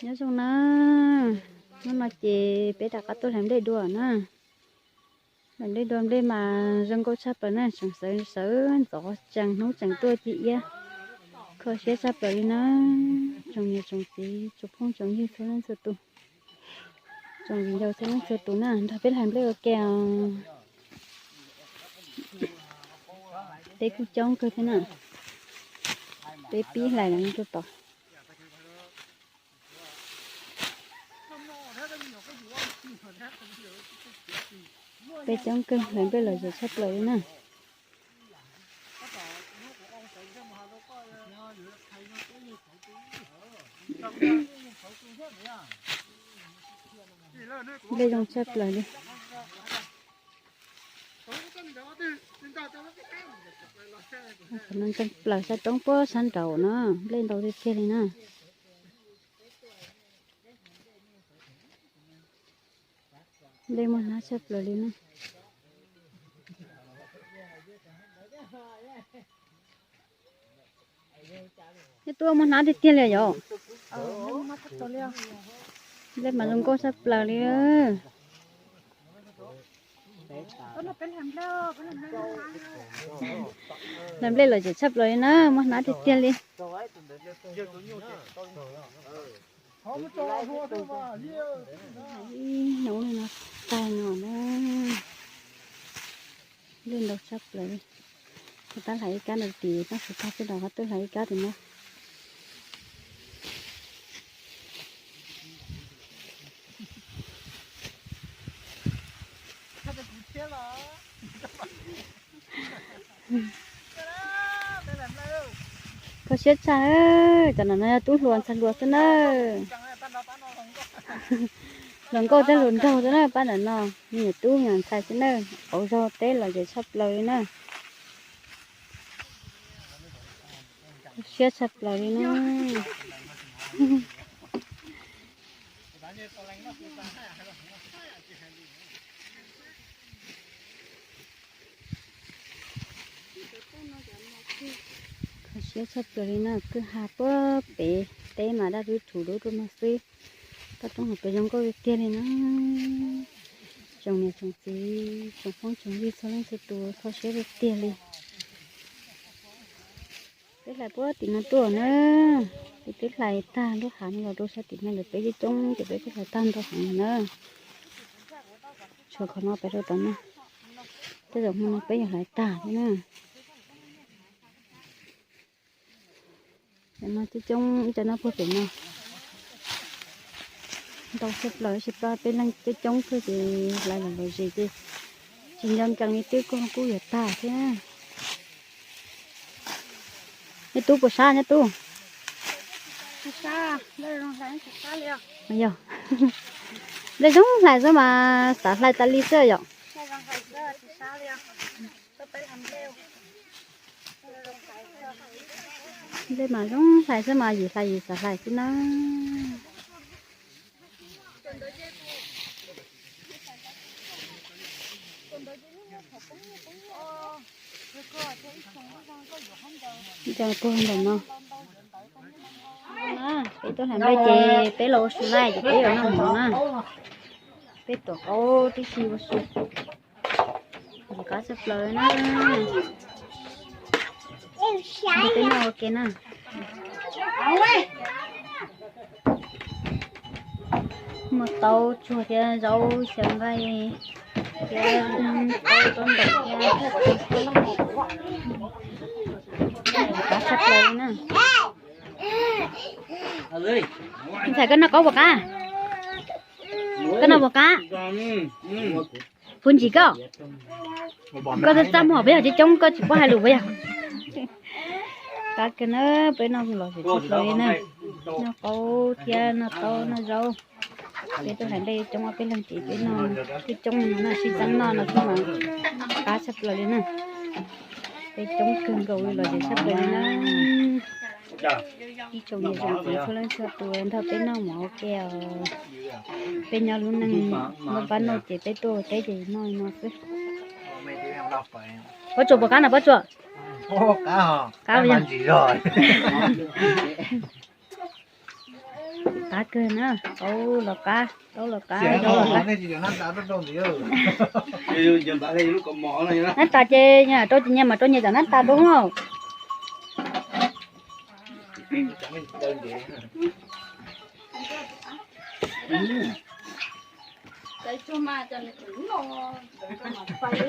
Nyob zoo na, hnub no ces peb rov qab tuaj hlais nplej dua na. Hlais nplej dua, nplej mas zoo nkauj tshaj plaws na, tseem sawv sawv ntxov tsees hnub tseem tuaj ci iab, kho siab tshaj plaws li na. Tsoom niam tsoom txiv tsoom phooj tsoom ywg txhua leej txhua tus, tsoom viv ncaus txhua leej txhua tus na, nrog peb hlais nplej ua ke os. Peb kuj coob kawg thiab na, peb pib hlais los rau tod. Peb coob kawg, hlais nplej lom zem tshaj plaws li na. Nplej zoo tshaj plaws li. Qhov no ntxeev plaws sab roob puag sab nraud na, nplej ntau tiag tiag li na. Nplej muaj hnab tshaj plaws li na. Neb tub, muaj hnab tiag tiag li yom? Nplej mas zoo nkauj tshaj plaws li. Hlais nplej lom zem tshaj plaws li na, muaj hnab tiag tiag li. Ib hnub no tag no na, nplej ntau tshaj plaws li. Kuv tab hlais ib kab ntawm tim no, kuv tag peb rov qab tuaj hlais ib kab tim no. Kho siab tshaj, cov no no yog tub hluas ntxhais hluas xwb na. Hluas nkauj thiab hluas nraug xwb na, pab ntawm no me nyuam tub me nyuam ntxhais xwb na. Auv zog teb lom zem tshaj plaws li na. Siab tshaj plaws li na. Kho siab tshaj plaws li na, kwj ha puag pem teb mas daj rhuv rhuv dub rau no xwb. Toj roob hauv pes zoo nkauj tiag tiag li na. Tsoom niam tsoom txiv tsoom phooj tsoom ywg txhua leej txhua tus kho siab tiag tiag li. Peb hlais puag tim no tuaj na, ces peb hlais tag lub hav no los rau sab tim no lawm peb coob coob ces peb kuj hlais tag ntau heev na. Tshuav qhov no pem rau tom no, tej zaum hmo no peb yuav hlais tag thiab na. Cov no coob coob, ib cov no puag pem no ntau tshaj plaws, tab sis peb leej coob coob kawg ces hlais lom zem ces tsis nco nkees li twb kuj kuj yuav tag thiab. Neb tub puas sab neb tub? Yog, nplej zoo hlais xwb mas xav hlais tas li xwb yom. Nplej mas zoo hlais xwb mas yim hlais yim xav hlais xwb na. Ib co puag ntawm no. Peb tuaj hlais nplej ces peb los ua su na, ces peb yuav noj mov na. Peb tuav qaub tib si ua su. Ces qab tshaj plaws na. Peb noj ua ke na. Muaj taub tsuag thiab zaub xyaw nqaij thiab taub tuab ntaum thiab. Qab tshaj plaws li na. Ntxhais, koj noj qaub puas qab? Koj noj puas qab? Puas ntsim koj? Koj txaj muag peb yog coob coob koj tsis paub hais lus puas yog? Qab kawg na, peb noj los tsis tau li na. Noj qaub thiab noj taub noj zaub. Peb tuaj hlais nplej coob ob peb leeg ces peb noj twb coob no na, sib txeeb noj no xwb mas qab tshaj plaws li na. Peb coob kawg nkaus li los ces tshaj plaws li na. Ib tsoom niam tsoom txiv txhua leej txhua tus nrog peb noj mov ua ke os. Peb nyob lub neej noj pab noj ces peb tuaj ua teb ces noj li no xwb. Pob Tsuas puas qab na Pob Tsuas? Qab, qab yog. Qab kawg na, taub los qab, taub los qab, zaub los qab. Nab tas ces rau ces nyias mam rau nyias cov nab tas rau hos.